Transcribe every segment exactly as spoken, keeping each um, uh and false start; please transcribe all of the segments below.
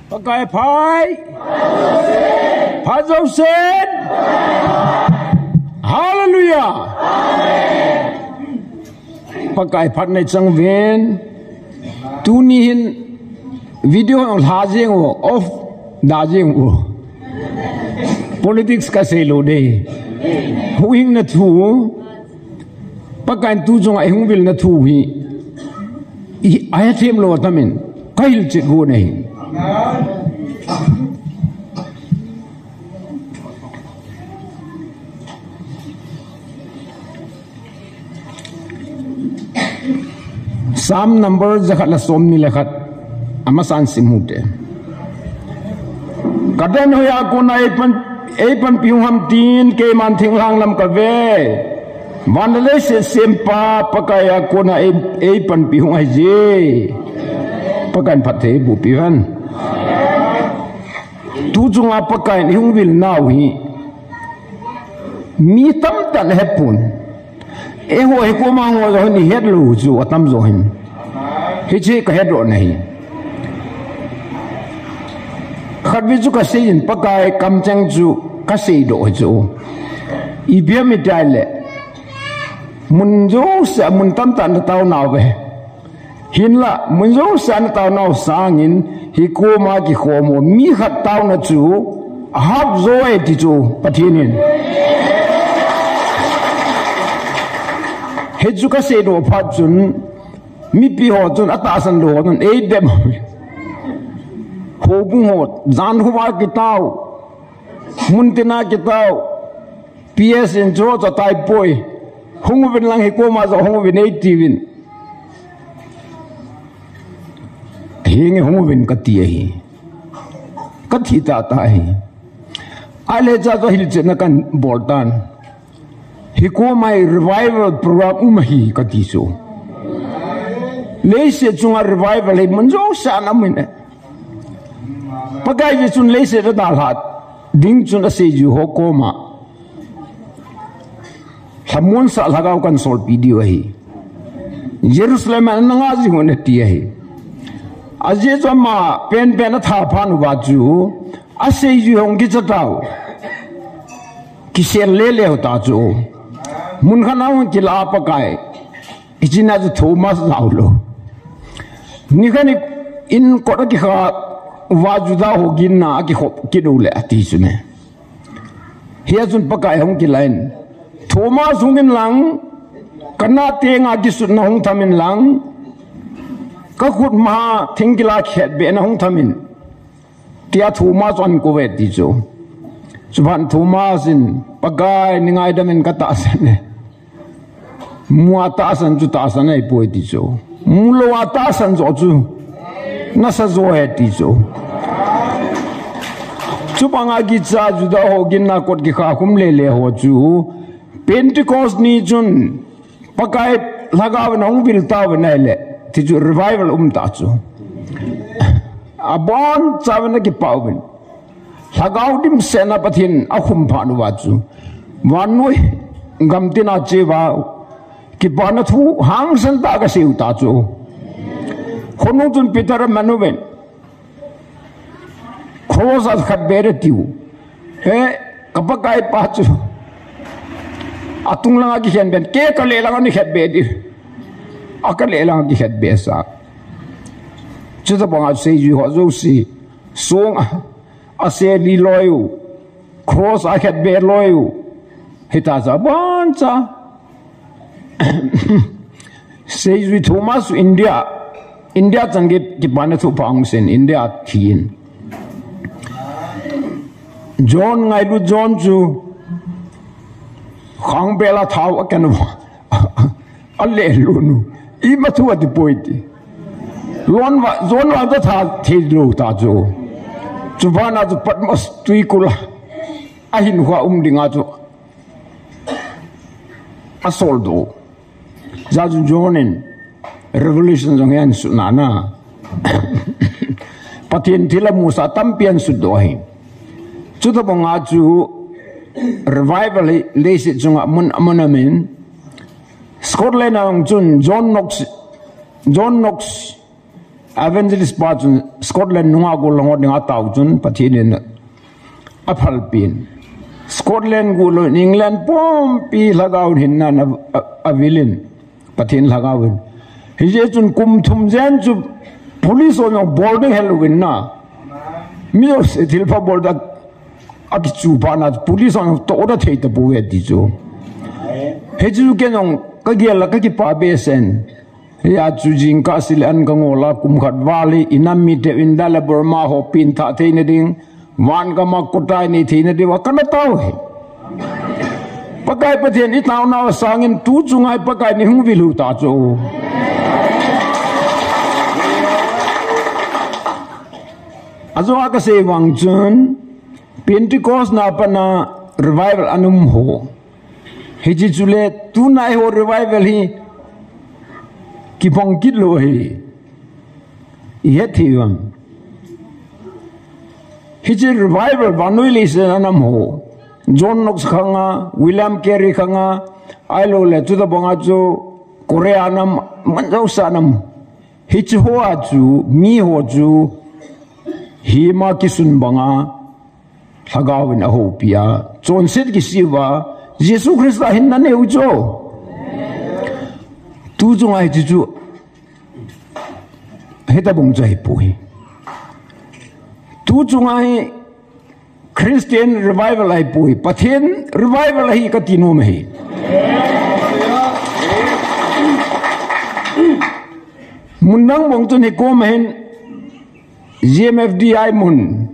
Pakai phat. Phat jousen. Hallelujah. Pakai phat nei chang uvin. Tuni hin video hung lha jeng u, off da jeng u. Politics kasei lou ding. Huhhingna thu. Pakai in tu chunga eihung vilna thu hi. I, ahethem lou atam in. Kahil chet got ahi. Psalm number jakhat le somni le khat. Amasan sim u hite. Kadan hoiya kona eipan, eipanpi hung ham tin, keiman thinglhang lam kave. Van le leiset sempa Pakaiya kona ei, eipanpi hung ahije. Pakai in phatthei eiboh piuvin. Tu chunga Pakai in eihung vil nau hi. Mi tamtah in ahepon. Eiho hi koma ho jong hin ihet lou chu atam jo hin. Hiche kahet lou ahi. Khatvei chu kasei in Pakai kamcheng chu kasei doh chu. Ipi ham itile. Mun jouse a mun tamtah in natao nauve. Hinla, mun jouse a natao nau sangin, hi koma kikhom u, mi khat taona chu, ahap jo e ti chu, Pathen in. Hichu kasei doh phat chun, mipi ho chun, atahsan lou ho chun, eidem. Houbung ho, jan houva kitao, mun tina kitao, P S in chu chu tai poi. Hung uvin lang hi koma jong hung uvin eitiuvin. Hinge hung uvin kati ahi. Kati tahtah ahi. Ahile cha chu hilchetna kabol tan. Hi koma hi revival program um ahi kati chu. Leiset chunga revival hi mun jouse a um in. Pakaiyin chun leiset a dalha ding chun aseiju ho koma. Lhamonsah lhagao kahin solpeh diu ahi. Jerusalem a nanga jing un ati ahi. Ajeh chu ama penpen atha phat uva chu, aseiju hung kicha tau. Kisel lele u ta chu. Mun khat a hung kilah a Pakai. Hiche na chu Thomas jao lou. Nikhat in kot akikha uva Juda ho ginna akikhop kit u le ati chu ne. Hia chun Pakai hung kilah in. Thomas hung in lang, kana tenga kisutna hung tham in lang, kakhut ma thingkila khetbehna hung tham in. Tia Thomas chu ahin kou ve ti chu. Chuphat Thomas in, Pakai nei ngaidam in katahsan e. Mu a tahsan chu tahsan ahipoi ti chu. Mu lou a tahsan joh chu. Nasa jo ahi ti chu. Chubanga kicha Juda ho ginna kot kikha khum lele ho chu. Pentecost ni chun Pakai lhagao in ahung vil tauvin ahile. Ti chu revival um ta chu. Abon chauvin akipah uvin. Lhagao dimset a Pathen akhum phat uva chu. Vannoi gamtin a cheuva. Kipana thu hangsan tah a kasei u ta chu. Khonung chun Peter aman uvin. Cross a khetbeh ding atiu. He, ka Pakai pa chu. Atung langa kikhenbeh in, kei kaleh langa nei khetbeh ding. Akaleh langa kikhetbeh sa. Chuti banga seijui ho jouse. Song a, aseli loi u. Cross a khetbeh loi u. Hita cha ban cha. Seijui Thomas chu India. India chang ki, kipana thu pha hung sen India thin. John ngailut John chu. Khangbel a thao aken u. Aleh lunu. Ima thu ati poi ti. Lon va, John va ta tha thei lou ta chu. Chubana chu Patmos tuikul a. Ahin hua um dinga chu. Asol doh. Jajun John in Revelation jong ahin sut nana. Pathen thilha musa tampi ahin sut doh ahi. Chuti banga chu revival hi leiset chunga mun, mun amin. Scotland a jong chun John Knox, John Knox Evangelist pa chun Scotland nunga gollhang ho dinga atao chun Pathen in aphalpin. Scotland golhang, England pumpi lhagao hinna na a, avilin. Pathen lhagao in. Hijeh chun kum thum jen chu police ho jong bol ding heluvin na. Mi jouse thilpha bol da akichu phat na police ho jong toh da thei tapouve ti chu. Hichu kei jong kagel a kakipah behseh in. Hia chu jingkah sile an kangol a kum khat val hi inam mite India le Burma ho pengthah theina ding, van gam a kotai nei theina diuva kana tao hi. Pakai Pathen itaonau sangin tu chunga hi Pakai in eihung vil u ta chu. Ajou a kasei vang chun Pentecost na pat a revival ana um ho. Hiche chule tuna eiho revival hi kibang kit lou ahi. Ihet thei uvem? Hiche revival vannoi leiset a ana um ho. John Knox khanga, William Carey khanga, ahilou le chuti banga chu Korea nam, mun jouse a ana um. Hiche hoa chu, mi ho chu, hima kisun banga, Lhagao in ahoupi a, chonset kisih uva, Jesu Christa hinna anei u chu. Tu chunga hiche chu, hitabang chu ahipoi. Tu chunga hi Christian revival ahipoi. Pathen revival ahi kati nom ahi. Mun dang bang chun hikom a hin G M F D I mun.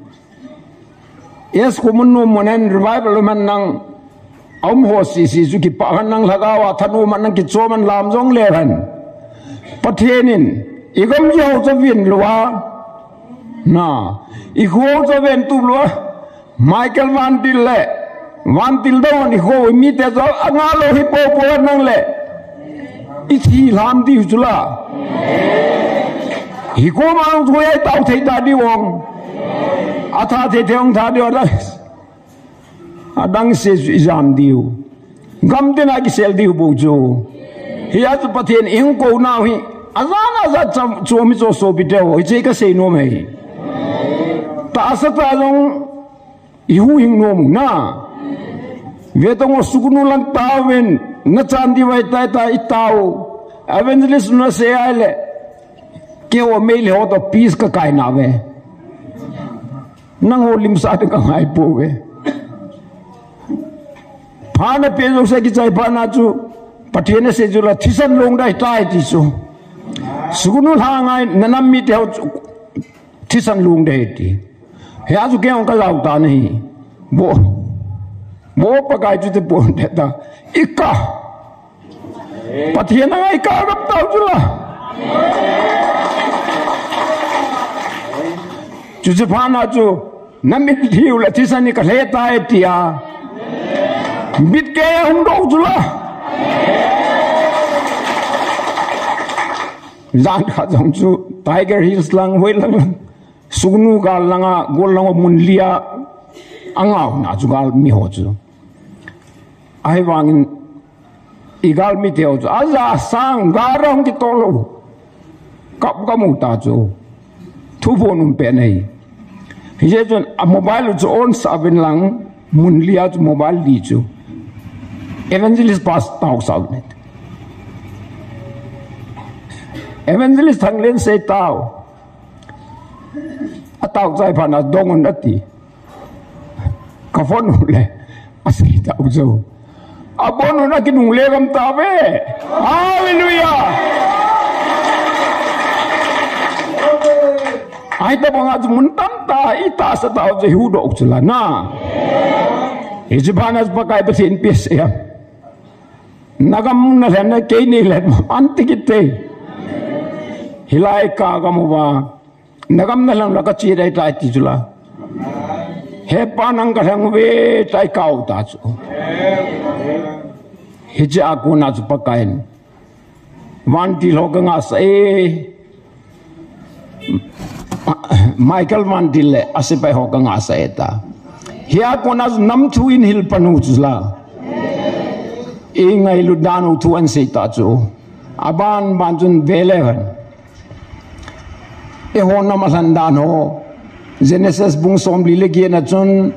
Yes, ko mun nom mun hin revival man nang. Aum ho sisi chu kipah hen nang lhagao a thanom hen nang kichom hen lam jong le hen. Pathen in, igam jihou chu vin lou a. Na, ihou chu vin tup lou a. Michael Van Til le, Van Til dong ni ho mite chu anga lou hi popo hen nang le. Ithi lam diu chu la. Hikoma chu ei tao thei ta diu vang. Atha thei thei ong tha diu la. Adang se chu ijam diu. Gam tina kisel diu bou chu. Hia chu Pathen in eikou nau hi. Ajan ajan cham, chu mi chu sopi teu. Hiche kasei nom ahi. Tahsa tah jong ihuhhing nom u na. Ve tong o sukunu lang taovin. Nachan diu vai tai tai itao. Evangelist nasei ahile. Keiho Meitei ho toh peace kakai nauve. Nangho limsah ding kangai pouve. Phat nape jouse kichai phat na chu, Pathen in asei chu la thisan long ding ahitai ti chu. Sukunu lhang a nanam mite ho chu thisan long ding ahi ti. Hia chu kei jong kajao tan ahi. Bo. Bo Pakai chu te pon te ta. Ika. Pathen a ngai ka gam tao chu la. Chuche phat na chu, namit thiu le thisan ni kalhe tai tia. Bit kei a hung dou chu la. Jan khat jong chu, Tiger Hills lang, hoi lang lang. Sukunu gal langa, gol langa mun lia, angao na chu galmi ho chu. Ahivangin, igalmi te ho chu, aja sang, gal rong kitol lou. Kap kamu ta chu. Thu phon um pe nei. Hijeh chun, a mobile chu on sah uvin lang, mun lia chu mobile li chu. Evangelist pass tao sah uvin. Evangelist Thanglen sei tao. Atao chai phat na dong un ati. Ka phone u le. Asei tao chu. Abon un akinungle gam tauve. Hallelujah. Ahi tabang a chu mun tamtah itahsa tao chu ihuhdoh chu la na. Hiche phat na chu Pakai Pathen pi asei a. Nagam nalhen na kei neilhen ma, anti kit te. Hilai ka gam uva. Nagam nalhen la kache ding ahitai ti chu la. He Pa nang kalhen uve tai kau ta chu. Hiche a kona chu Pakai in. Van Til ho kangah sah e. Michael Van Til le asepai ho kangah sah e ta. Hia kona chu nam thu in hil pan u chu la. Ingailut dan u thu ahin sei ta chu. Aban ban chun ve le hen. Eiho nam a lhan dan ho. Genesis bung somli le get na chun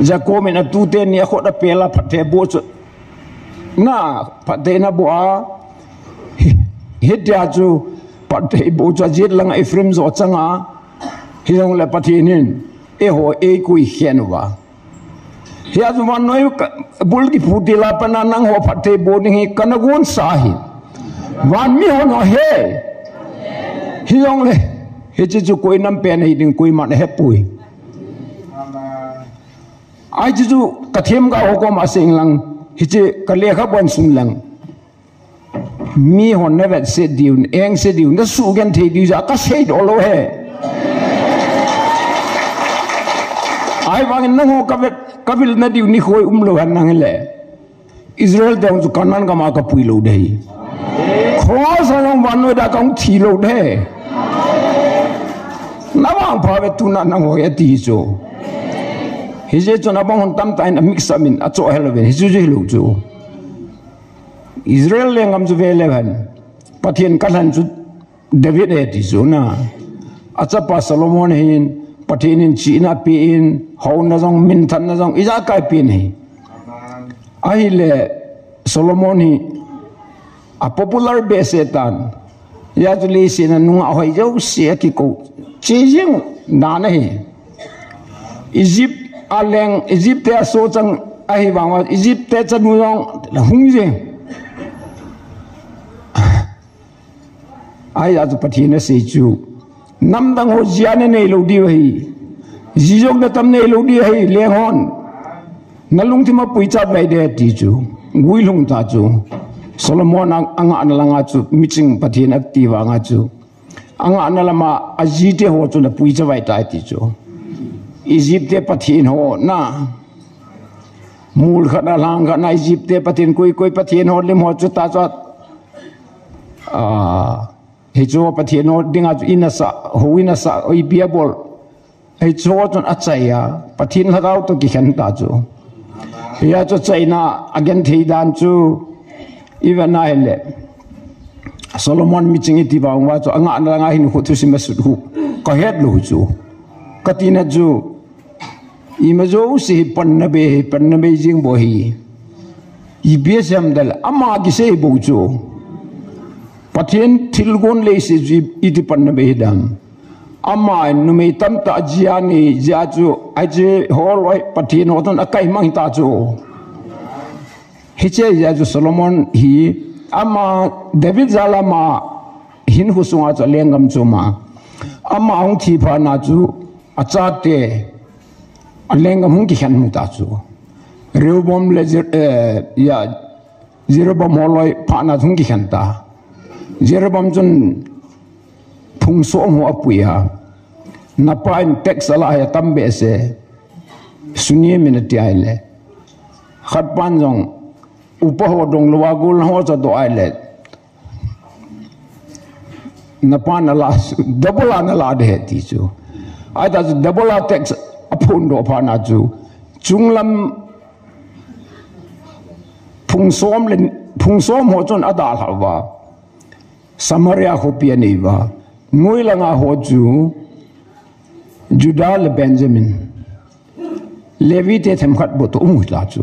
Jacob in atute ni a khut a pela phatthei boh chu na phatthei na boh a. Hi, hitia chu phatthei boh chu ajet langa Ephraim jo changa. Hijongle Pathen in eiho eikoi khen uva. Hia chu vannoi ka, bul kiphut ding la pana nangho phatthei boh ding hi kana gonsa hi. Van mi hon ho he. Hijongle, hiche chu koi nam pen hi ding koiman ahepoi. Ai chu chu ka themgao ho koma seng lang, hiche ka lekhabu a sun lang. Mi hon na vetset diu, engse diu, na sugenthei diu jeh a ka seidoh lou he. Ahivangin nangho ka vet, ka vilna diu nikho umlou hen nang hile. Israel te hung chu Canaan gam a ka pui lou ding ahi. Cross a jong vannoi a kahung thi lou ding ahi. Na vangpha ve tuna nangho ati chu. Hijeh chun abang hon tamtah in a mix up in achoh hel uvin, hichu chu hilou chu. Israel lenggam chu ve leu hen. Pathen ka lhen chu David ahi ti chu na. Achapa Solomon hin, Pathen in chihna apen, houna jong, minthanna jong, ijakai pen ahi. Ahile Solomon hi a popular behseh tan. Hia chu leiset a nungah hoi jouse akikou. Che jing dan ahi. Egypt a leng, Egypt te a sochang ahivang uva, Egypt te chanu jong hung jing. Ahia chu Pathen asei chu, namdang ho jia nanei lou diu ahi. Ji jong natam nei lou diu ahi, leng hon. Na lungthim a puichat vai ding ti chu, guilhung ta chu. Solomon a, angahna langa chu, miching Pathen ati vanga chu. Angahna lama, aji te ho chu na puicha vai tai ti chu. Egypt te pathen ho na. Mol khat na, lhang khat na, Egypt te pathen, koi koi pathen ho lim ho chu ta chu. Ah, hichu pathen ho dinga chu in asah, hou in asah, ipi abol. Hichu chun achai a, Pathen Lhagao toh kikhen ta chu. Hia chu achaina agenthei dan chu, i vet na hile. Solomon miching iti vang uva chu, angahna langa hin khu thusim asut khu. Ka het lou chu. Ka tina chu, ima jouse hi panna bei, panna bei jing bou ahi. Ipi asei ham tile, ama kisei bou chu. Pathen thilgon leiset chu iti panna bei hidam. Ama in numei tamtah jia anei jeh chu, hiche ho loi Pathen ho chun akai mang hita chu. Hiche jeh chu Solomon hi, ama David jal a ama hinkho sunga chu alenggam chu ama. Ama hung thi phat na chu achate alenggam hung kikhen mu ta chu. Rehoboam le Jer-, eh, ya, Jeroboam ho loi phat na hung kikhen ta. Jeroboam chun phung som ho apui a. Napa in tax ala hi atam behseh. Suni min ati ahile. Khat pan jong upa ho dong lou a gol ho cha doh ahile. Napa nala, double a nala ding ahi ti chu. Ahita chu double a tax aphondoh phat na chu. Chunglam phung som le, phung som ho chun adalha uva. Samaria khopi anei uva. Noi langa ho chu Judah le Benjamin. Levi te themkhat bou toh um u hita chu.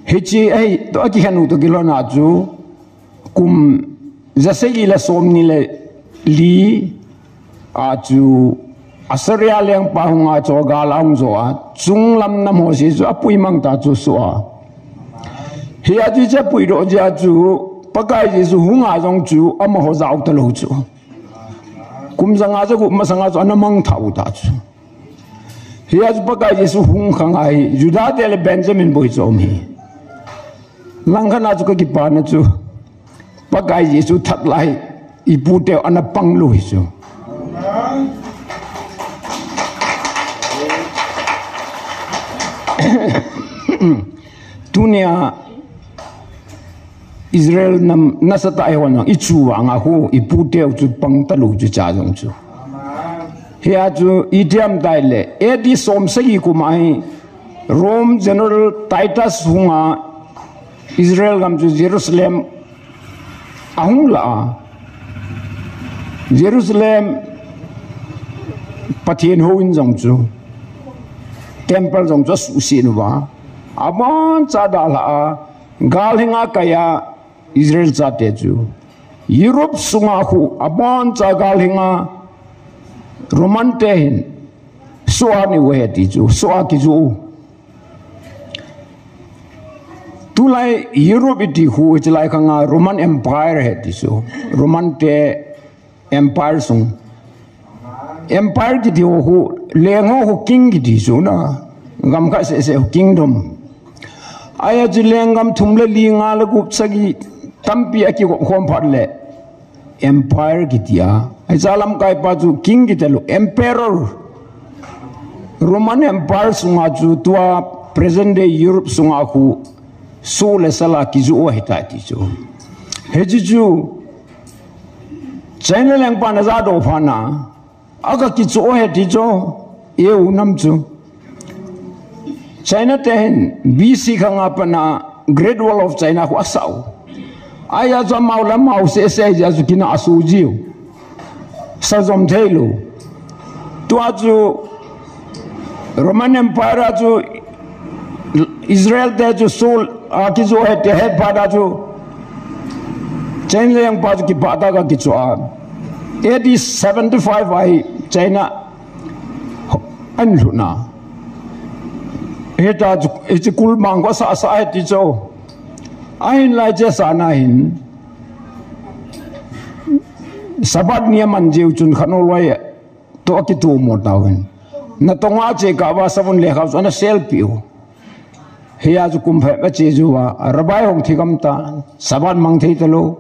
Hiche ahi toh akikhen u toh kilhon a chu kum jasagi le somni le li a chu Assyria lengpa hunga chu gal a hung jo a, chunglam nam ho jouse chu apui mang ta chu soh a. Hia chu hiche apuidoh jeh a chu Pakai Jesu hunga jong chu amaho jao talou chu. Kum janga jagup masanga chu ana mangthah u ta chu. Hia chu Pakai Jesu hung khang ahi, Judah te le Benjamin bou hi chu um hi. Langkhat na chu kakipana chu, Pakai Jesu that lai, ipu teu ana pang lou hi chu. Tunia Israel nam nasatah a hon jong, ichu vanga khu, ipu teu chu pang talou chu cha jong chu. Hia chu itiham tile, A D som sagi kum a hi, Rome General Titus hunga, Israel gam chu Jerusalem ahung lah a. Jerusalem Pathen houin jong chu, temple jong chu asuhset uva, aboncha dalha a, gal henga kaiya Israel chate chu Europe sunga khu aboncha gal henga Roman te hin suh a nei u ahi ti chu, suh a kijoh u. Tulai Europe iti khu, hiche lai khanga Roman Empire ahi ti chu. Roman te Empire sung. Empire kiti ho khu, leng ho khu king kiti chu na. Gam khat seh seh khu kingdom. Ahia chu lenggam thum le li nga le gup sagi tampi akikhom phat le Empire kiti a. Hiche lamkai pa chu king kiti lou, emperor. Roman Empire sunga chu tua present day Europe sunga khu suh le sal a kijoh u ahitai ti chu. Hiche chu China lengpan ajadoh phat na, aga kichoh u ahi ti chu, eiho nam chu. China te hin B C khanga pat na Great Wall of China khu asah u. Ahia chu amau le amau seh seh jeh a chu kina asoh jiu. Sah jom thei lou. Tua chu Roman Empire a chu Israel te chu suh a kijoh u ahi ti ahet phat a chu China lengpa chu kipah tah a aga kichoh a. A D seventy-five a hi China ahin lhut na. Hita chu, hiche kulmang khu asah sah ahi ti chu. Ahinlah hiche sahna hin Sabbath ni aman jiu chun khat no loi toh akitomo tauvin. Natong a che kah uva savun lekha chu ana selpeh u. Hia chu kum phabep ache jou uva, Rabbi hung thi gam tan, Sabbath mang thei talou.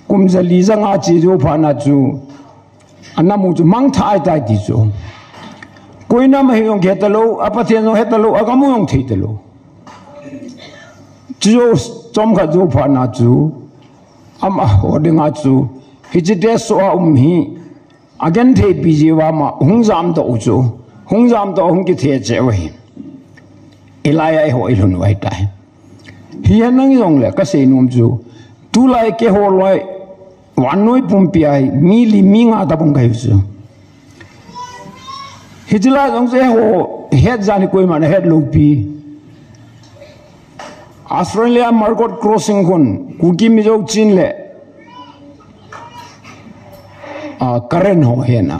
Kum ja li ja nga che jou phat na chu, anam u chu mangthah ahitai ti chu. Koinam ahi jong kihe talou, a Pathen jong he talou, agam u jong thei talou. Chujou chomkhat jou phat na chu, amaho dinga chu, hiche te suh a um hi, agentheipi jeh uva ama hung jamdoh u chu, hung jamdoh a hung kithecheh u ahi. Hilai a eiho ilhun u ahitai. Hihen nang jongle kasei nom chu, tulai keiho loi, vannoi pumpi a hi mi li mi nga tabang kahiu chu. Hiche lai jong chu eiho het jat hi koiman ahet lou pi. Australia Margate Crossing khun Kuki Mizo Chin le, ah, Karen ho ahet na.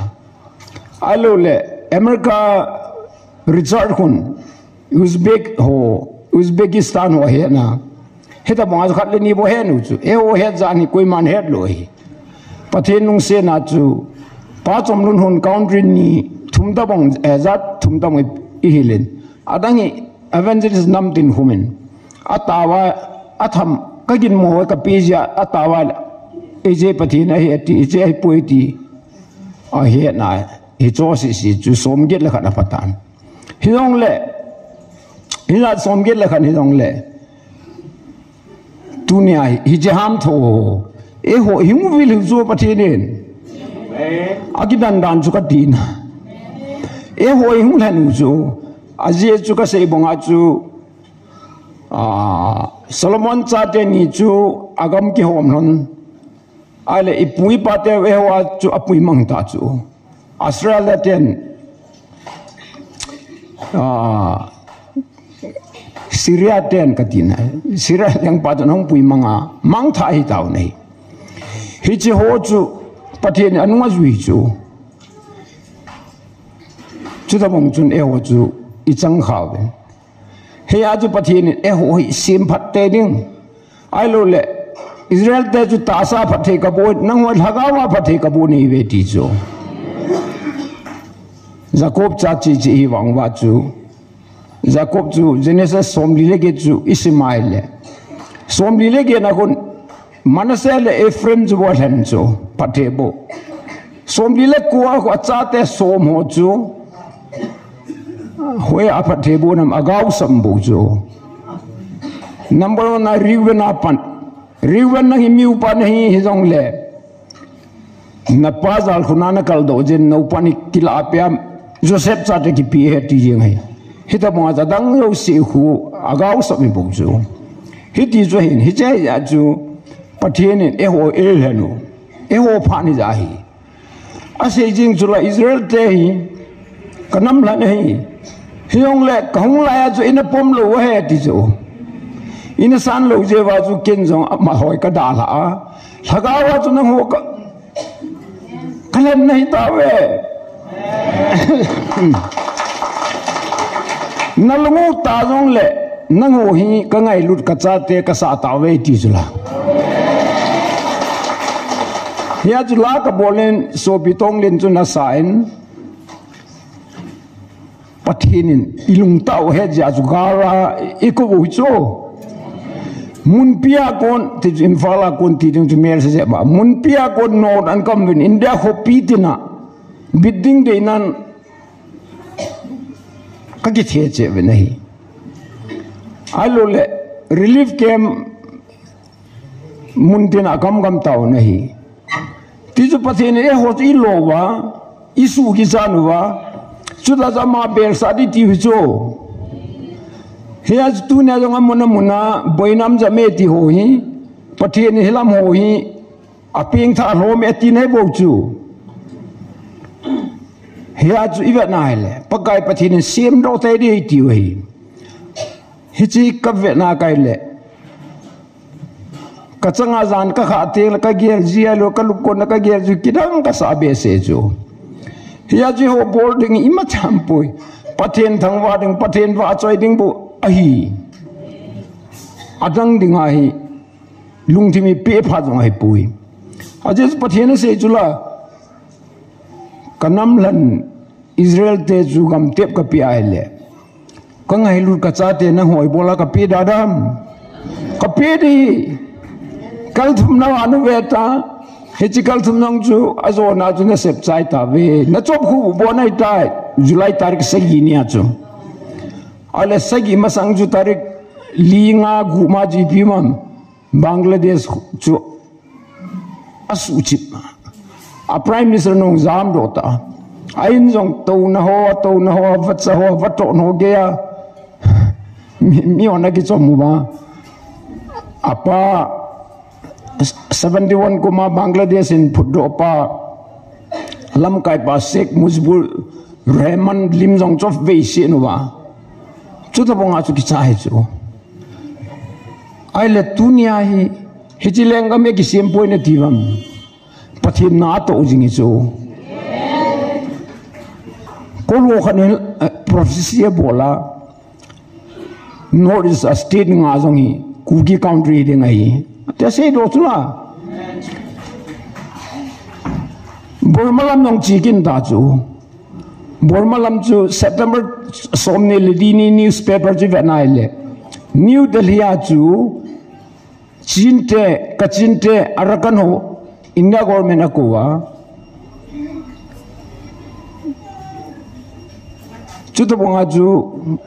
Ahilou le America Richard khun Uzbek ho, Uzbekistan ho ahet na. Hitabang a chu khat le ni bou ahet u chu. Eiho het jat hi koiman het lou ahi. Pathen lungsetna chu, Pa Chomlun hon country ni thum tabang, eh, jat thum tabang i, ihil in. Adang hi evangelist Namtin Khum in. Atao a, atham, kaginmo ho kape jeh a, atao a, hiche Pathen ahi ati, hiche ahipoi ti. Ahet na, hicho sese chu som get le khat apha tan. Hijongle, hijat som get le khat hijongle. Tunia hi, hiche ham tho. Eiho ihung vil hiu chu Pathen in. Akidan dan chu kati na. Eiho ihung lhen u chu. Ajeh chu kasei banga chu. Ah, Solomon chate ni chu agam kihom lhon. Ahile ipu ipa te eiho a chu apui mang ta chu. Australia ten, ah, Syria ten kati na. Syria lengpa chun ahung pui mang a, mangthah ahi tau na hi. Hiche ho chu Pathen in anung ajui chu. Chutabang chun eiho chu ichang kha uve. Hia chu Pathen in eiho hi semphat tei ding. Ahilou le, Israel te chu tahsa phatthei kaboh, nangho lhagao a phatthei kaboh nahiuve ti chu. Jacob cha che che hi vang uva chu. Jacob chu Genesis somli le get chu isim a ahile. Somli le get na khun Manasseh le Ephraim chu bou alhen chu, phatthei boh. Somli le ko a khu achate som ho chu. Hoiya aphatthei boh nam, agaosap bou chu. Number one a Reuben apan. Reuben nang hi mi upa nahi, hijongle. Napa jal khun a nakal doh jeh in, naopan hi kilah a pia, Joseph chate kipe ahi ti jeng ahi. Hitabang a adang jouse khu, agaosap hi bou chu. Hiti chu ahin, hiche a chu, Pathen in eiho eilhen u. Eiho phat ni ja hi. Asei jing chu la Israel te hi. Ka nam lhan ahi. Hijongle ka hung lai a chu ina pom lou ahi ti chu. Ina san lou jeh uva chu ken jong ama hoi ka dalha a. Lhagao a chu nangho ka, ka lhen nahi tauve. Na lung u ta jongle, nangho hi ka ngailut ka chate ka sah tauve ti chu la. Hia chu la ka bol in sopi Tonglen chu na sa in, Pathen in i lungtah u het jeh a chu gal a i kou u hi chu. Munpi a kon, ti chu Imphal a kon ti ding chu mel se jeh ba. Munpi a kon North an kam vin India khopi tina. Bit ding dei nan ka kithe che ve nahi. Ahilou le relief camp mun tin a kam kam tau nahi. Ti chu Pathen in eiho chu i lo uva, i suh kichan uva, chuta chu ama bel sah ding ti u hi chu. Hia chu tunia jong amun amun a boina um jam e ti ho hi, Pathen in hilam ho hi, a pengthah lhom e ati nai bou chu. Hia chu i vet na hile, Pakai Pathen in semdoh tei ding ti u hi. Hiche ka vet na kai le. Ka changa jan ka khah teng le ka gel ji ahilou, ka lupkon na ka gel ji kidang ka sa behseh chu. Hia chu eiho bol ding imacha um poi. Pathen thangvah ding, Pathen vahchoi ding bou ahi. Adang ding ahi. Lungthim i peh phat jong ahi poi. Ajeh chu Pathen asei chu la. Ka nam lhan Israel te chu gam tep ka pe ahile. Ka ngailut ka chate nangho ibola ka pe da dem. Ka pe ding. Kal thum na va nu ve ta. Hiche kal thum nang chu ajona chu na sep chai tauve. Na chop khu bon ahi tai. July tarik sagi nia chu. Ahile sagi masang chu tarik li nga gup ma ji pi mam. Bangladesh chu asuh chip. A Prime Minister nung jamdoh ta. A in jong touna ho, touna ho, vacha ho, vatohna ho gei a. Mi, mi hon akichom uva. Apa seventy one kum a Bangladesh in phutdoh pa. Lamkai pa Sheikh Mujibur Rahman lim jong chu vei se uva. Chutabang a chu kicha hi chu. Ahile tunia hi, hiche lenggam hi kisem poi nati uvam. Pathen na atoh jing hi chu. Kolho khat in, eh, prophecy abol a. North East a state nga jong hi, Kuki country ding ahi. Tia seidoh chu la. Burma lam jong che kit ta chu. Burma lam chu September somni le li ni newspaper chu vet na hile. New Delhi a chu Chin te, Kachin te, Arakan ho, India government akou a. Chutabang a chu,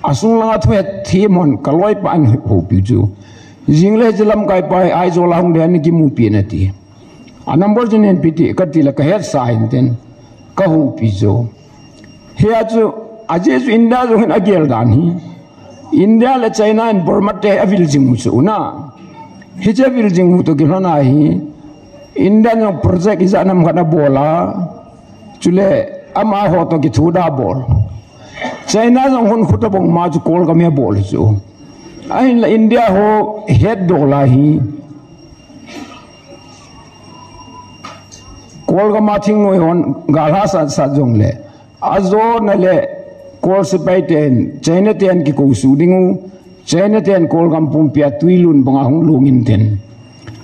asung langa thu hethem hon, ka loipa in houpi chu. Jing le hiche lamkai pa hi Aizawl a hung ding ana kimupi nati. A number chu nen pi ti, kati le ka hetsa hin tin, ka houpi chu. Hia chu, ajeh chu India jong hin agel dan hi. India le China in Burma te avil jing u chu na. Hiche avil jing u toh kilhon a hi. India jong project ijat ham khat abol a. Chule amaho toh kithudoh abol. China jong hun khutabang ma chu Kolgam hi abol chu. Ahinla India ho hetdoh lai hi. Kolgam a thingnoi hon gal hahsat sat jongle. Ajona le Kol sepai ten, China ten kikou suh ding u, China ten Kolgam pumpi a Twilung banga hung lhung in tin.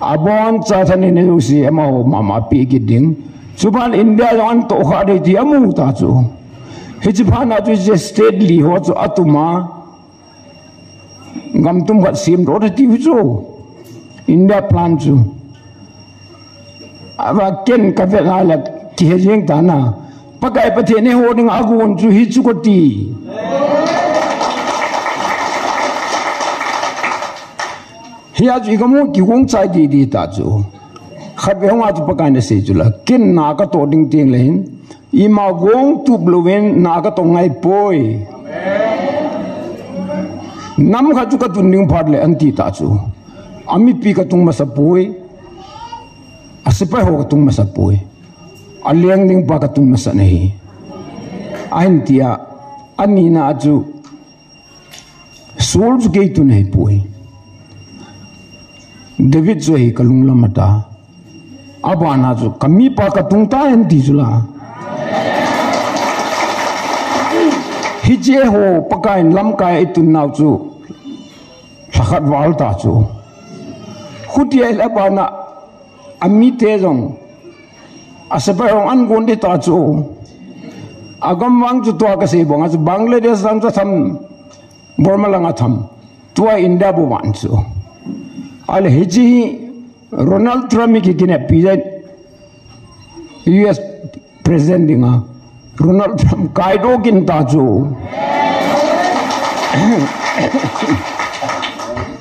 Aboncha thaneina jouse amaho mama pe kit ding. Chuphat India jong ana tohkhah ding ti amu ta chu. Hiche phat na chu hiche state li ho chu atum a. Gam tum khat semdoh ding ti u chu. India plan chu. Ava ken ka vet na le kihe jeng ta na. Pakai Pathen in eiho dinga agon chu hi chu kati. Hia chu i kamu kigong chai didi ta chu. Khatvei hung a chu Pakai in asei chu la. Ken na katoh ding teng le hin. Ima gong tup louvin na katoh ngai poi. Nam khat chu katun ding phat le anti ta chu. Amipi katung masa poi. Asepai ho katung masat poi. Aleng ding pa katung masat ahi. Ahin tia, anina a chu, Saul chu kei tun ahi poi. David chu ahi kalunglam ata. Abana chu, kamipa katung tai anti chu la. Hiche ho, Pakaiyin lamkai a itun nau chu, lhakhat val ta chu. Khutia ahile abana, amite jong, asepai jong an gon ding ta chu. Agam vang chu tua kasei banga chu Bangladesh lang chu atham, Burma lang atham. Tua India bou vang chu. Ahile hiche hi Ronald Trump hi kikineppi jeng. U S President dinga. Ronald Trump kaidoh kin ta chu.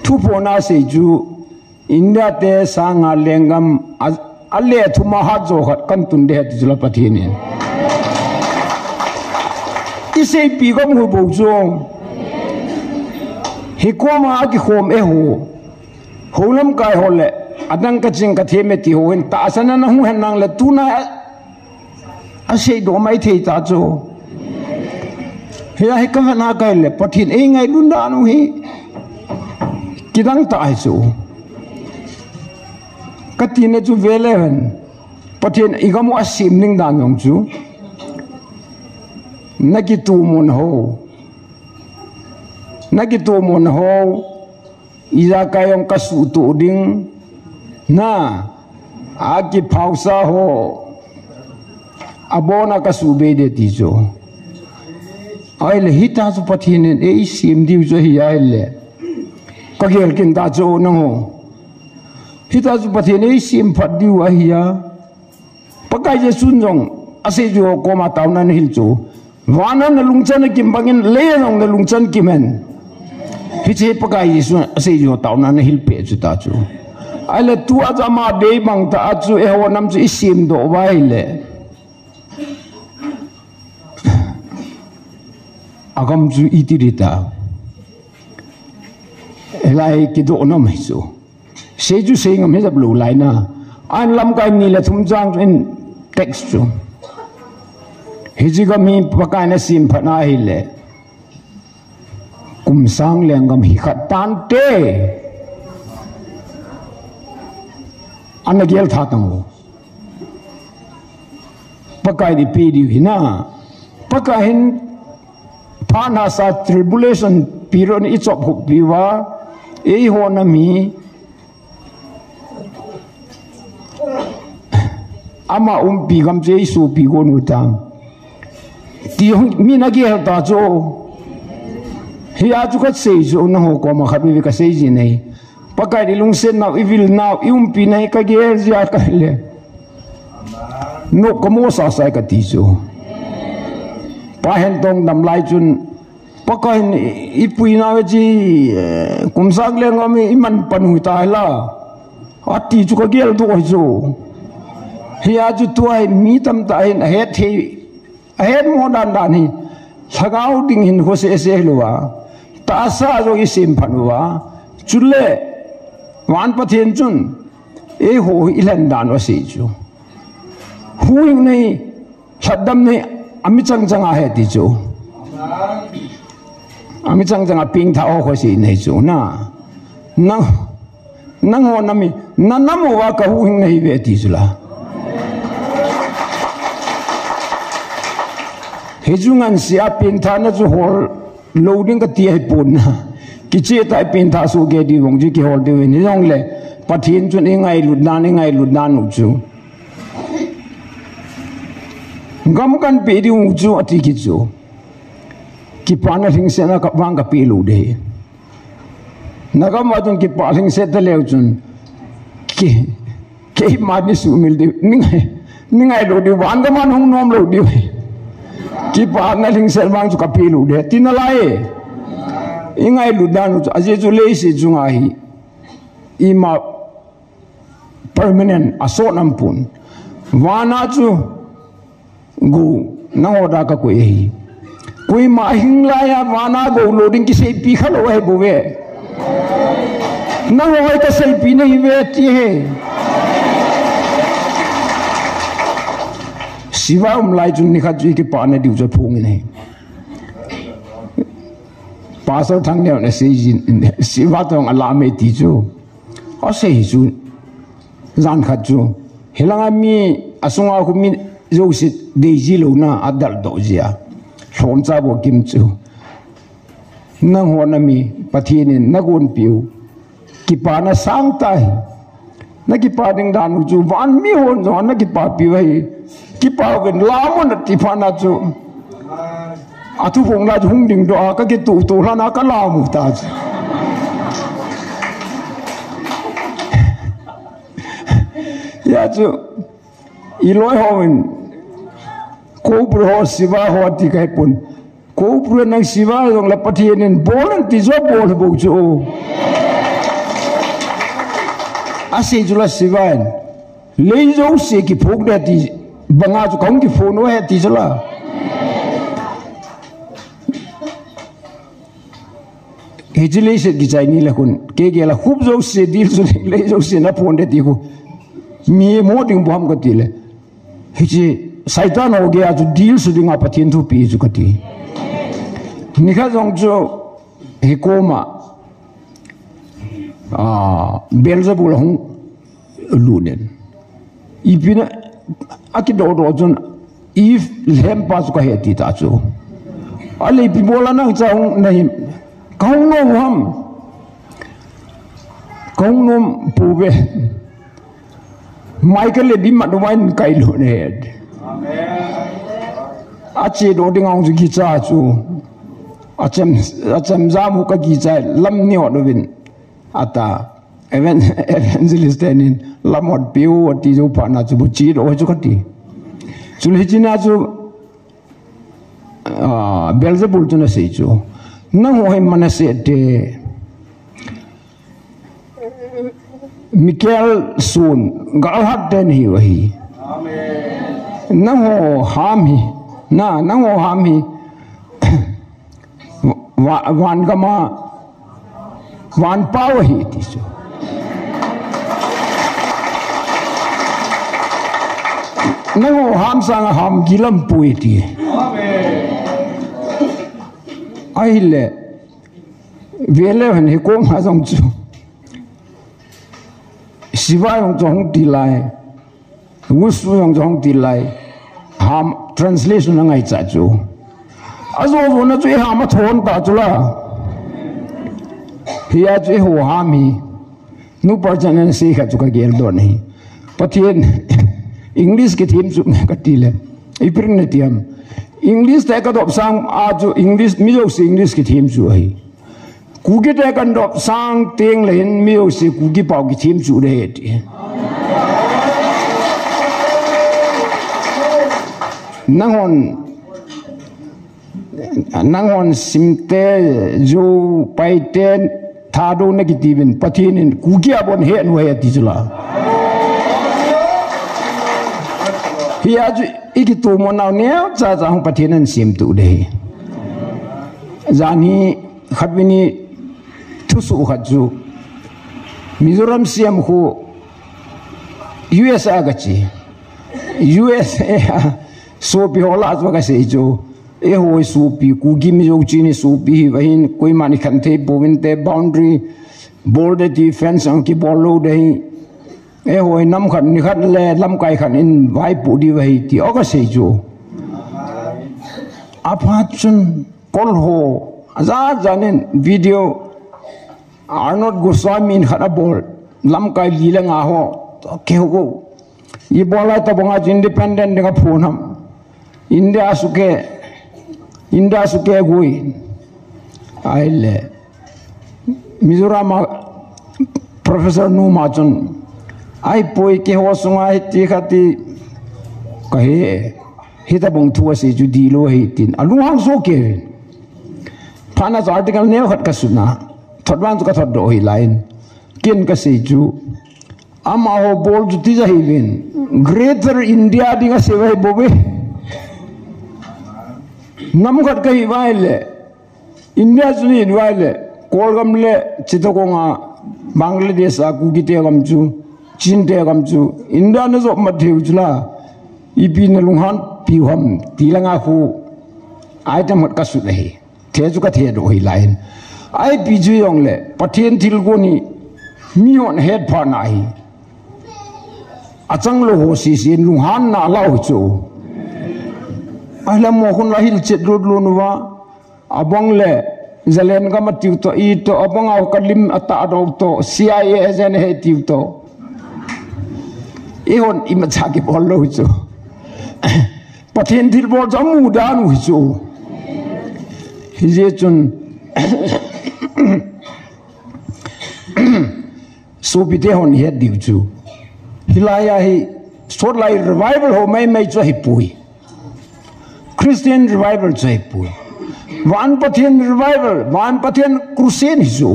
Thuphona sei chu. India te sanga lenggam a, ale thuma hat jo khat kan tun ding ahi ti chu la Pathen in. Iseipi gam hu bou chu. Hikoma akikhom e ho. Ho lamkai ho le, adang kaching kathem e ti ho hin tahsan a nahu hen nang le tuna Aseidoh maithei ta chu. Hia hi kavet na kaile, Pathen eingailut dan u hi kidang tah ahi chu. Katina chu veleu hen. Pathen igam u asem ding dan jong chu. Nakitomo nahou. Nakitomo nahou. Ijakai jong kasuhtoh ding. Na, akiphaosa ho. Abona kasuhbei ding ti chu. Ahile, hita chu Pathen in eisem diu chu ahi ahile. Kagel kin ta chu nangho. Hita chu Pathen in eisem phat diu ahi a. Pakai Jesun jong aseijuh ho koma taona nahil chu. Vana nalungchan akim bangin, leiya jong nalungchan kim hen. Hiche Pakai Jesun aseijuh ho taona nahil peh chu ta chu. Ahile tua chu ama bei bang tah a chu eiho nam chu isemdoh uva ahile. Agam chu iti ding ta. Hilai kidoh nom ahi chu. Sei chu sei ngam hijep lou lai na. An lamkai ni le thum chang chu in text chu. Hiche gam hi Pakai in asem phat na ahile. Kum sang lenggam hi khat tante. Ana gel tha tang u. Pakai in eipeh diu hi na. Pakai hin phat hahsa tribulation period in eichop hup pi uva. Eiho nam hi. Ama umpi gam chu eisopi gon u tam. Ti hung, mi nagel ta chu. Hia chu kasei chu nangho koma khat veve kasei jin ahi. Pakai in ilungset nau, ivil nau, iumpi nau hi kagel jia kaile. Nop kamo sasa e kati chu. Pa Hentong dam lai chun, Pakai in ipui nau hi chi, eh, kum sang lenggam hi iman pan u tai la. Ati chu kagel doh ahi chu. Hia chu tua hi mi tamtah hin ahet thei Ahet mo dan dan hi, lhagao ding hin khoh sese hilouva, tahsa jong isem phat uva, chule, van Pathen chun, eiho hi ilhen dan u asei chu. Huhhingna hi, lhatdamna hi, ami chang chang a ahi ti chu. Ami chang chang a pengtha ho khoh sei nei chu na. Na, Nangho nam hi, nanam uva kahuhhingna hi ve ti chu la. Hichu ngansi a pengthahna chu hol lou ding kati ahipon na. Kicheh tah a pengthah soh kei diu vang chu kihol diu hin hijongle. Pathen chun ingailut dan, ingailut dan u chu. Gam kanpeh diu chu ati kit chu. Kipana lhingsetna ka vang kapeh lou ding. Nagam a chun kipah lhingset taleu chun. Ki, keima ni sumil diu. Ningai, ningai lou diu. Van gam a hung nom lou diu. Kipana lhingset vang chu kapeh lou ding. Tina lai. Ingailut dan u chu. Ajeh chu leiset chunga hi. Ima permanent asot nampon. Vana chu. Gou, nangho dia kakoi ahi. Koima hing laiya vana gou lou ding kiseipi khalou ahi bouve. Nangho hi kaseipi nahi ve ti ahi. Siva um lai chu nikhat chu i kipana diu chu phung in ahi. Pastor Thangneo na sei jin, siva tong ala me ti chu. A sei chu. Jan khat chu. Hilanga mi asunga khu mi jouse dei ji lou na a dal doh ji a. Lhom cha bo kim chu. Nang ho na mi Pathen in na gon piu. Kipana sang tai. Na kipa ding dan u chu van mi hon jong na kipapi u ahi. Kipa uvin lam un ati phat na chu. A thuphong la chu hung ding doh a ka kituh tuh lhon a ka lam u ta chu. Hia chu i loi hon Cobra ho siva ho ti ka he pon. Cobra nang siva jong le Pathen in bol in ti chu bol bou chu. A sei chu la siva in. Lei jouse kiphong de ti banga chu kahung kiphong u ahi ti chu la. Hiche leiset kichai ni le khun. Kei kei la khup jouse dil chu lei jouse na phong de ti khu. Mi mo ding bou ham kati le. Hiche Satan ho gei a chu dil su dinga Pathen thupi chu kati. Nikhat jong chu hi koma, ah, Beelzebul hung lut in. Ipi na a kidoh doh chun Eve lhempa chu ka he ti ta chu. Ale ipi bola nang cha hung na him. Ka hung nom ham. Ka hung nom pu ve. Michael le bi mat wine kai lo ne. A che doh ding ang chu kicha chu. A chem, a chem jam u ka kicha lam ni hot uvin. Ata. Evan-, evangelist tenin lam hot piu ati jo phat na chu bu che doh chu kati. Chu le hiche na chu, ah, Beelzebul chun asei chu. Nang ho hi Manasseh te. Michael sun, galhat te nahiu ahi. Nang ho ham hi, na, nang ho ham hi, va-, van gama, van pau ahi ti chu. Nang ho ham sanga ham gilam pui ti. Ahile, vele han hi koma jong chu. Siva jong chu hung ti lai. Wushu jong chu hung ti lai. Ham translation na ngai cha chu. A jo jo na chu i ham a thon ta chu la. Hia chu i ho ham hi. Nu par chan an sei khat chu ka gel don hi. Pathen English kithem chu ka ti le. I pring na tiam. English te ka dop sang a chu English mi jo se English kithem chu ahi. Kuki te kan dop sang teng le hin mi ho se Kuki pau kithem chu de ti. Nang hon, nang hon Simte, Zou, Paite, Thadou na kiti uvin Pathen in Kuki a bon he nu he ti chu la. Hia chu i kitumo nau neo cha cha hung Pathen an sem tu de. Jan hi khat vini thusoh khat chu Mizoram C M khu U S A ka che. U S A a sopi ho lah chu ka sei chu. Eiho sopi, Kuki Mizo chini sopi hi vahin, koiman i khen thei pouvin te boundary, border defense ang kibol lou de hi. Eiho nam khat ni khat le lamkai khat in vaipo diu ahi ti, o ka sei chu. Aphat chun, Kol ho, ajat jat in video Arnab Goswami in khat abol, lamkai li le nga ho, to keu ko. Ibol lai tabang a independent ding aphon ham. India suke, India suke gui. Ahile. Mizoram a Professor nu ma chun, ahipoi keiho sunga hiti khati kahi, hitabang thu asei chu dihlou ahi tin. Alunghang soh kei. Phat na chu article neo khat ka sutna. Thot vang chu ka thot doh hi lai in. Ken ka sei chu. Amaho bol chu tija hiuvin. Greater India ding asei uva hi bou ve. Nam khat kahi uva ahile. India chu ni uva ahile. Kolgam le Chittagong a Bangladesh a Kuki te gam chu. Chin te gam chu. India na jop mat thei u chu la. Ipi na lunghan piu ham ti langa khu item khat ka sut ahi. The chu ka the doh hi lai in. Ipi chu jong le Pathen thilgon hi mi hon het pha na hi. Achang lou ho sisi in lunghan na lau chu. Ahila mo khun la hilchet lut lut uva. Abang le Zalen gam a tiu to i to abang au ka lim a ta do to C I A agent he tiu to. I hon i ma cha ki bol lo chu. Pathen thil bol cha mu dan u chu. Hi je chun Sopite hon het diu chu. Hilai a hi sot lai revival ho mai mai chu hi pui. Christian revival chu hi pui. Van Pathen revival, Van Pathen crusade hi chu.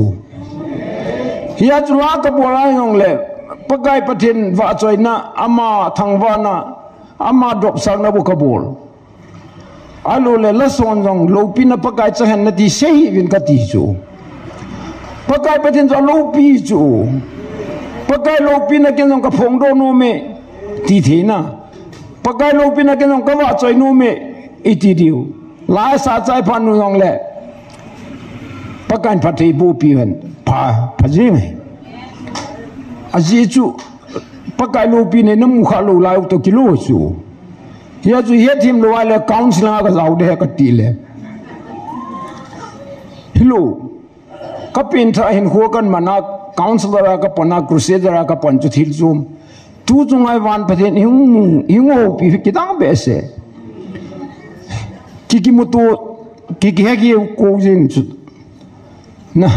Hia chu la ka bol a jong le Pakai Pathen vahchoina ama thangvahna ama dopsakna bu ka bol. Alo le la son jong loupina Pakai chang hen nati sei hih uvin kati chu. Pakai Pathen chu aloupi chu. Pakai loupina ken jong ka phongdoh nom e ti theina. Pakai loupina ken jong ka vahchoi nom e iti diu. Lai sa chai phat nu jong le Pakai in phatthei boh pi hen pha, pha jing e. Ajeh chu Pakai loupina namu kha lou lai u to kilo chu. Hia chu hethem lou a le council a ka jao de ka ti le. Hilou. Ka pengthah hinkho kan man a councilor a ka pan a crusader a ka pan chu thil chom. Tu chunga Van Pathen i hung, i hung houpi kidang behseh. Ki kimuto, ki kihe ki ko jing chu. Na.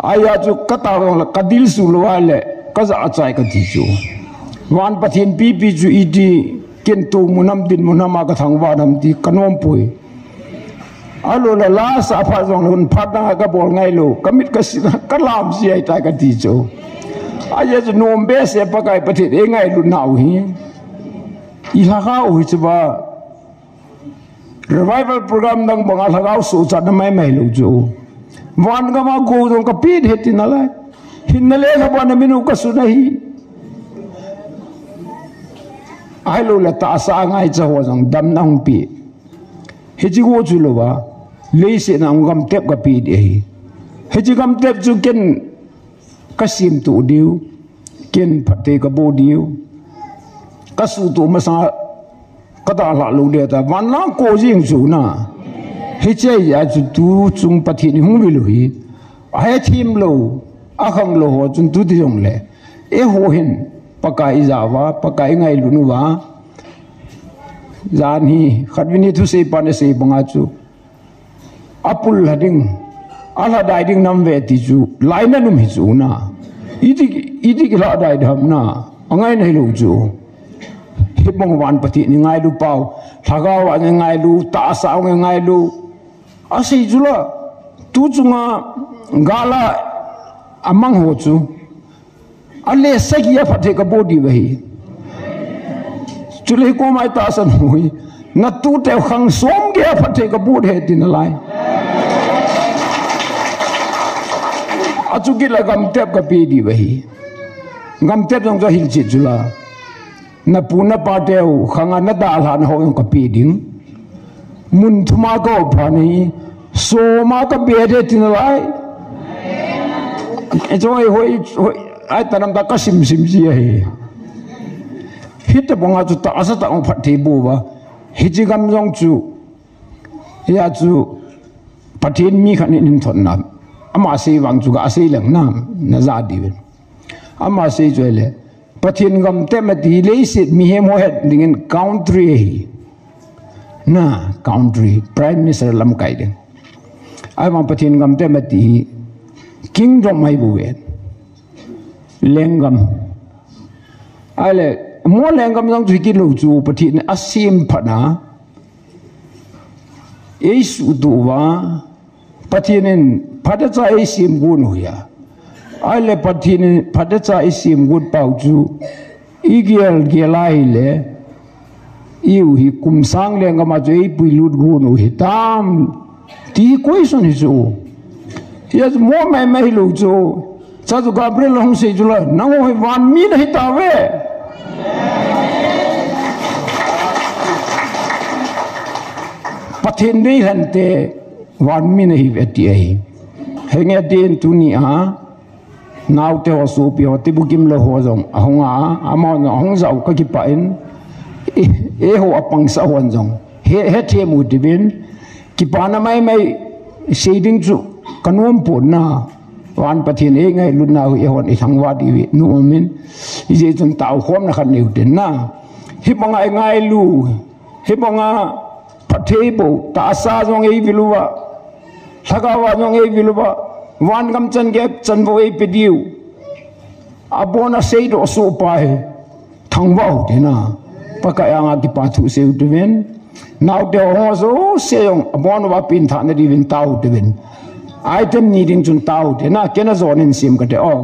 Ahi a chu ka ta jong le ka dil su lou a le ka ja a chai ka ti chu. Van Pathen pipi chu iti ken tu mun ham din mun ham a ka thangvah ham ti ka nom poi. Alo le la sa phat jong le hun phat dang a ka bol ngai lou. Ka mit ka si ka lam si ai ta ka ti chu. Ahi a chu nom behseh Pakai Pathen eingailut nau hi. I lhagao hi chu ba. Revival program dang banga lhagao suhchatna mai mai lou chu. Van gam a go jong ka pe de ti nalai. Hinna le lhaba na min u ka sut ahi. Ahilou le tahsa a ngaicha ho jong damna hung pe. Hiche go chu lou a. Leiset a hung gamtep ka pe de ahi. Hiche gamtep chu ken ka semtuh diu, ken phatthei ka boh diu, ka suhtuh masang a ka dalhah lou le ta, van lang ko jing chu na. Hiche a chu tu chung Pathen i hung vil u hi, ahethem lou, akhang lou ho chun tu ti jong le, eiho hin Pakai i ja uva, Pakai i ngailut uva, jan hi, khatvei ni thusei pan asei banga chu, apul lha ding, alha dai ding nam ve ti chu, lainat um hi chu na. Iti, iti kilha dai dam na, angaina hilou chu. Hibang Van Pathen i ngailu pau, lhagao a i ngailu, tahsa a i ngailu. Asei chu la, tu chunga gal a amang ho chu. Ale sagi a phatthei ka boh diu ahi. Chule hi koma i tahsan u hi. Na tute khang som gei a phatthei ka boh de ti nalai. Achu kit la gamtep ka pe diu ahi. Gamtep jong chu ahil chet chu la. Na pu na pa teu khang a na dalhah na ho jong ka pe ding. Mun thum a ka op phat hi, som a ka be de ti nalai. Hiche hoi, hoi, hoi, ai ta nam ta ka sim sim ji ahi. Hitabang a chu tahsa tah a phatthei boh uva. Hiche gam jong chu, hia chu, Pathen mi khat in hin thot na. Ama sei vang chu ka sei leng na, na ja diu. Ama sei chu le, Pathen gamtep ati hi leiset mihem ho het dingin country ahi. Na, country, Prime Minister lamkai ding. Ahivang Pathen gamtep ati hi kingdom ahi bou ve. Lenggam. Ahile, mo lenggam jong chu hi kilou chu Pathen in asem phat na. Eisuhtuh uva. Pathen in phatecha eisem gon u hi a. Ahile Pathen in phatecha eisem got pau chu igel gel a hile, eiho hi kum sang lenggam a chu eipui lut gon u hitam ti question hi chu. Hia chu mo mai mai hilou chu. Cha chu Gabriel hung sei chu la, nangho hi van mi nahi tauve. Pathen deilhen te van mi nahi ve ti ahi. Henge tin tuni a naote ho, sopi ho, tibukim lou ho jong ahung a, amahon ahung jao kakipah in, e, eiho apangsa hon jong he, hethem u tivin, kipana maimai sei ding chu kanom pon na. Van Pathen eingailutna u eihon ithangvah diu hi nom in, hijeh chun taokhomna khat nei u tin na. Hibanga ingailu, hibanga phattheiboh, tahsa jong eivil uva, lhagao a jong eivil uva, van gam chan gei chan bou eipe diu, abon a seidoh soh pa hi thangvah u tina. Pakai anga kipa thu sei u tivin, naote ho jouse jong abon uva pengthah na diuvin tao u tivin. Item ni ding chun tao u tina, kei na jon in sim kate o.